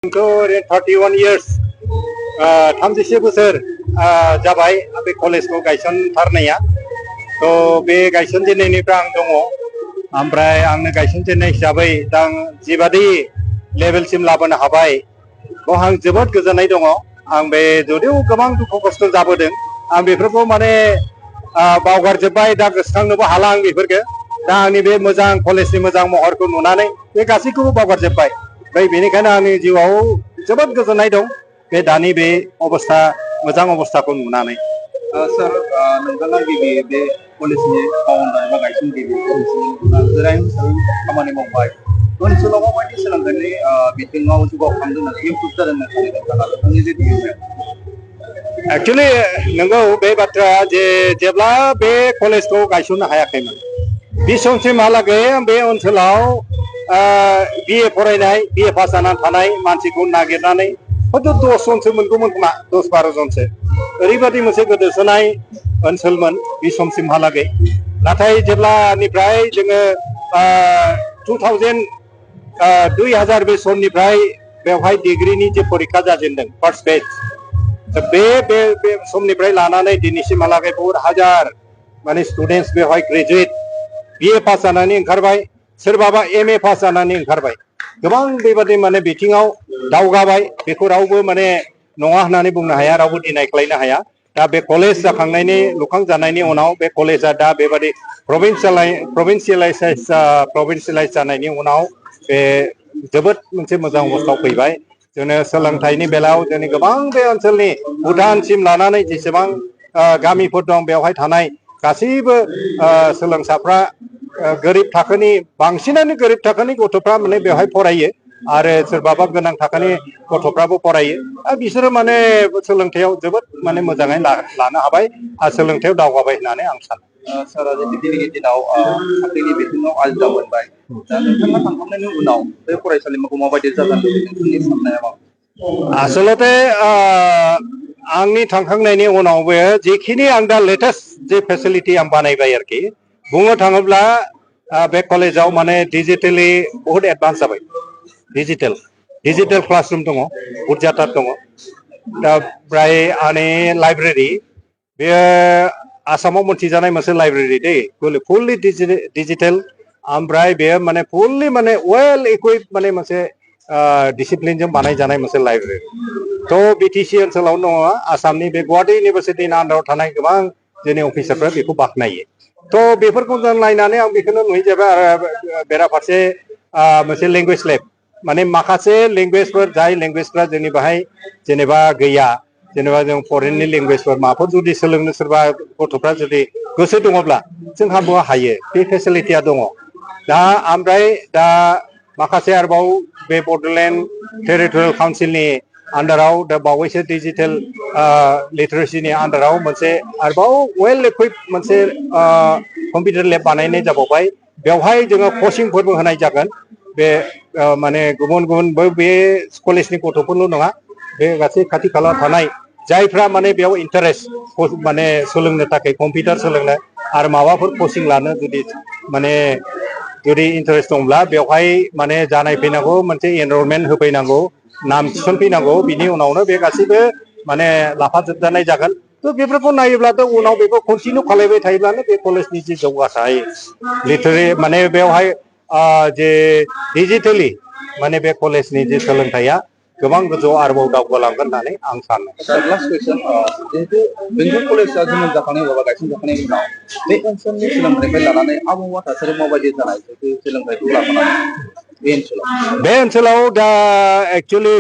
31 years 31 बोसोर जाबाय बे कलेजखौ गायसनथारनाया तो बे गायसनजेननायनिफ्राय आं दङ ओमफ्राय आंनो गायसनजेननाय हिसाबै दा जिबादि लेभेलसिम लाबोनो हाबाय बेयाव आं जोबोद गोजोननाय दङ आं बे जुदिव गोबां दुखु खस्थ जाबोदों आं बेफोरखौ माने बावगारजोब्बाय दा गोसोखांनोबो हाला आं बेफोरखौ दा आंनि बे मोजां कलेजनि मोजां महरखौ नुनानै बे गासैखौबो बावगारजोब्बाय ओमफ्राय बेनिखायनो आंनि जिउआव जोबोद गोजोननाय दं बे दानि बे अबस्था मोजां अबस्थाखौ नुनानै सर नोंथाङा गिबि बे कलेजनि फाउन्डार एबा गायसनगिरि गोरान हिसाबै खामानि मावबाय ओनसोलाव माबायदि सोलोंथाइनि बिथिङाव जौगाखांदों होननानै इमप्रुभ जादों होननानै नोंथाङा नोंथांनि जे एक्चुअली नंगौ बे बाथ्राया जे जेब्ला बे कलेजखौ गायसननो हायाखैमोन बे समसिमहालागै बे ओनसोलाव BA फरायनाय BA पास जानानै थानाय मानसिखौ नागिरनानै हयथ' 10 जनसो मोनगौमोन खोमा 10-12 जनसो ओरैबादि मोनसे गोदोसोनाय ओनसोलमोन बे समसिमहालागै नाथाय जेब्लानिफ्राय जोङो 2000 बे समनिफ्राय बेवहाय डिग्रीनि जे परीक्षा जाजेनदों फार्स्ट बेच बे समनिफ्राय लानानै दिनैसिमहालागै बहुत हाजार माने स्टुडेन्ट्स बेवहाय ग्रेजुवेट BA पास जानानै ओंखारबाय सोरबाबा MA पास जानानै ओंखारबाय गोबां बेबादि माने बिथिङाव दावगाबाय बेखौ रावबो माने नङा होननानै बुंनो हाया रावबो दिनायख्लायनो हाया दा बे कलेज जाखांनायनि लुखांजानायनि उनाव बे कलेजआ दा बेबादि प्रभिन्सियेलाइज जानायनि उनाव बे जोबोद मोनसे मोजां अबस्थायाव फैबाय जोङो सोलोंथाइनि बेलायाव जोंनि गोबां बे ओनसोलनि भुटानसिम लानानै जेसेबां गामिफोर दं बेवहाय थानाय गासैबो सोलोंसाफ्रा गोरिब थाखोनि बांसिनानो गोरिब थाखोनि गथ'फ्रा माने बेवहाय फरायो आरो सोरबाबा गोनां थाखोनि गथ'फ्राबो फरायो बिसोरो माने सोलोंथायाव जोबोद माने मोजाङै लानो हाबाय आरो सोलोंथायाव दावगाबाय होननानै आं सानो सारा दिनैनि दिनाव साख्रिनि बिथिङाव आलदा मोनबाय दा नोंथाङा थांखांनायनि उनाव बे फरायसालिमाखौ माबायदि जागोन नोंथांनि साननाया मा आसलते आंनि थांखांनायनि उनावबो जिखिनि आं दा लेटेस्ट जे फेसिलिटि आं बानायबाय आरोखि बुंनो थाङोब्ला बे कलेजाव माने डिजिटेलि बहुत एडभान्स जाबाय डिजिटेल क्लासरुम दङ बुरजाथार दङ दा प्राय आंनि लाइब्रेरि बेयो आसामाव मोनथिजानाय मोनसे लाइब्रेरि दै फुल्लि डिजिटेल ओमफ्राय बेयो माने फुल्लि माने वेल इकुइप माने मोनसे डिसिप्लिनजों बानायजानाय मोनसे लाइब्रेरि तो BTC ओनसोलाव दङ आसामनि बे गुवाहाटी इउनिभार्सिटिनि आन्दाराव थानाय गोबां जोंनि अफिसारफ्रा बेखौ बाख्नायो तो बेफोरखौ जों नायनानै आं बेखौनो नुहैजोबबाय आरो बेराफारसे मोनसे लेंगुवेज लेब माने माखासे लेंगुवेजफोर जाय लेंगुवेजफ्रा जोंनि बाहाय जेनेबा गैया जेनेबा जों फरेननि लेंगुवेजफोर माबाफोर जुदि सोलोंनो सोरबा गथ'फ्रा जुदि गोसो दङब्ला जोंहा बेयाव हायो बे फेसिलिटिया दङ दा ओमफ्राय दा माखासे आरोबाव बे बड'लेण्ड टेरिटरियेल काउन्सिलनि आन्दाराव दा बावैसो डिजिटेल लिटारेसिनि आन्दाराव मोनसे आरोबाव वेल इकुइप मोनसे कम्पिउटार लेब बानायनाय जाबावबाय बेवहाय जोङो कचिंफोरबो होनाय जागोन बे माने गुबुन बे कलेजनि गथ'फोरल' नङा बे गासै खाथि खाला थानाय जायफ्रा माने बेयाव इन्टारेस्ट माने सोलोंनो थाखाय कम्पिउटार सोलोंनो आरो माबाफोर कचिं लानो जुदि इन्टारेस्ट दंब्ला बेवहाय माने जानाय फैनांगौ मोनसे एनरलमेन्ट होफैनांगौ नाम थिसनफैनांगौ बिनि उनावनो बे गासैबो माने लाफाजोबजानाय जागोन तो बेफोरखौ नायोब्लाथ' उनाव बेखौ कन्टिनिउ खालामबाय थायोब्लानो बे कलेजनि जि जौगाथाय लिटारेरि माने बेवहाय जे डिजिटेलि माने बे कलेजनि जे सोलोंथाइया गोबां गोजौआव आरोबाव दावगालांगोन होननानै आं सानो लास्ट कुइसन जिहेतु बेंटल कलेजआ जोनोम जाखांनाय एबा गायसनजाखांनायनि उनाव बे ओनसोलनि सोलोंथाइनिफ्राय लानानै आबहावा थासारि माबायदि जानाय सोलोंथाइखौ लाफानानै बे ओनसोलाव दा एक्चुअलि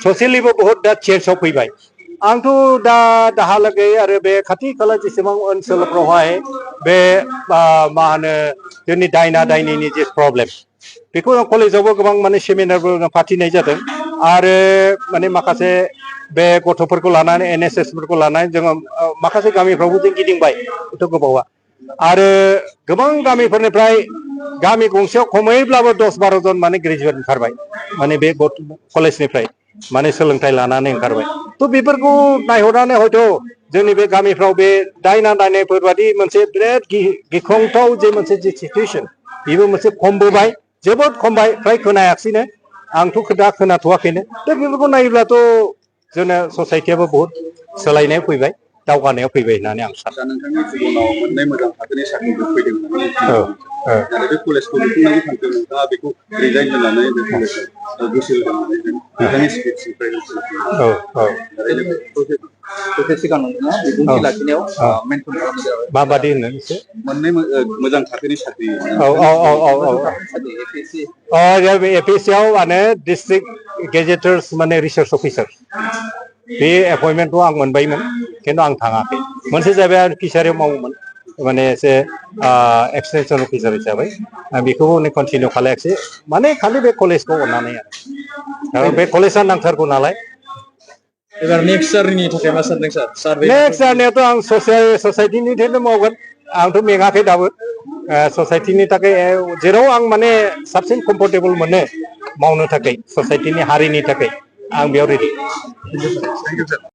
ससियेलिबो बहुत दा चेन्जआव फैबाय आंथ' दाहालागै आरो बे खाथि खाला जेसेबां ओनसोलफ्रावहाय बे मा होनो जोंनि दायना दायनिनि जे प्रब्लेम बेखौ कलेजावबो गोबां माने सेमिनारबो फाथिनाय जादों आरो माने माखासे बे गथ'फोरखौ लानानै NSSफोरखौ लानानै जोङो माखासे गामिफ्रावबो जों गिदिंबाय हयथ' गोबावा आरो गोबां गामिफोरनिफ्राय गामि गंसेयाव खमैब्लाबो 10-12 जन माने ग्रेजुवेट ओंखारबाय माने बे कलेजनिफ्राय माने सोलोंथाइ लानानै ओंखारबाय तो बेफोरखौ नायहरनानै हयथ' जोंनि बे गामिफ्राव बे दायना दायनायफोर बादि मोनसे बिराद गिख्रंथाव जे मोनसे जे सिचुवेसन बेबो मोनसे खमबोबाय जोबोद खमबाय फ्राय खोनायाखिसैनो आंथ' दा खोनाथ'वाखैनो दा बेफोरखौ नायोब्लाथ' जोंना ससाइटियाबो बहुत सोलायनाय फैबाय दावगानायाव फैबाय होननानै आं सानो दा नोंथांनि जिबनाव मोननै मोजां थाखोनि साख्रिफोर फैदों होननानै औ आरो बे कलेजखौ लुफुंनायनि थांखियाव नोंथाङा बेखौ रिजाइन होनानै बे कलेजाव गोसो होनानै जों नोंथांनि स्पिचनिफ्राय औ औ दसे सिगां नोंथाङा बिबुंथि लाखिनायाव मेनसन खालामनाय जाबाय माबादि होनो एसे मोननै मोजां थाखोनि साख्रि औ औ औ औ औ साख्रि एपिएससि एपिएससि आव माने डिस्ट्रिक्ट गेजेटर्स माने रिसार्च अफिसार बे एपइन्टमेन्टखौ आं मोनबायमोन खिन्थु आं थाङाखै मोनसे जाहैबाय आं फिसारियाव मावोमोन माने एसे एक्सटेनसन अफिसार हिसाबै बेखौ कन्टिनिउ खालायाखिसै माने खालि बे कलेजखौ अननानै आरो बे कलेजआ नांथारगौ नालाय एबार नेक्स्ट जार्निनि थाखाय मा सानदों सार सार्भे नेक्स्ट जार्नियाथ' आं ससाइटिनि थाखाय मावगोन आंथ' मेङाखै दाबो ससाइटिनि थाखाय जेराव आं माने साबसिन कम्फर्टेबल मोनो मावनो थाखाय ससाइटिनि हारिनि थाखाय आं बेयाव रेडि